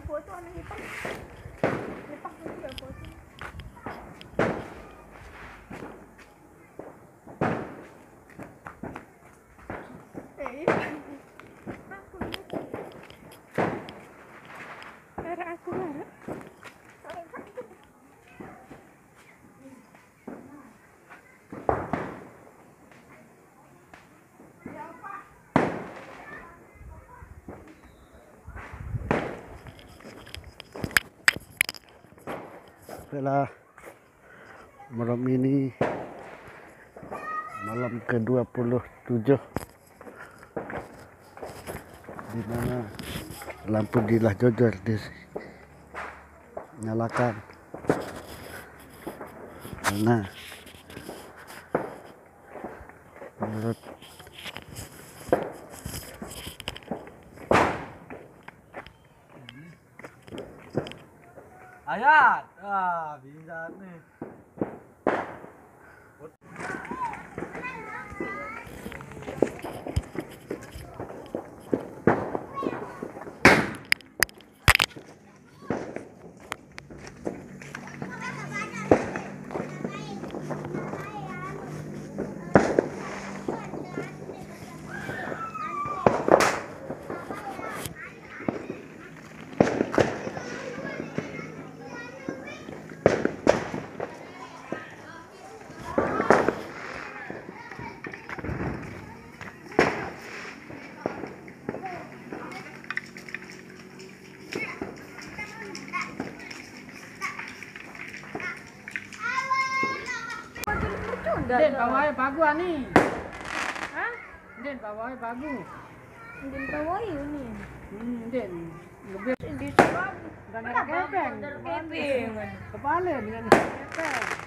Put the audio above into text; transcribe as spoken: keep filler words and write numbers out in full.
Foto anak hitam. Lepas dulu ya foto. Eh, iya. Aku, aku. Lara aku, Lara. Baiklah, malam ini malam kedua puluh tujuh, di mana lampu di Lah Jojor dinyalakan karena menurut Ayat, ah, bisa nih. Din, bawa air bagu ni. Hah? Din, bawa air bagu. Din, bawa air ni. Hmm, Din. Lebih di sebab dan ada kepeng. Kepala dengan kepeng.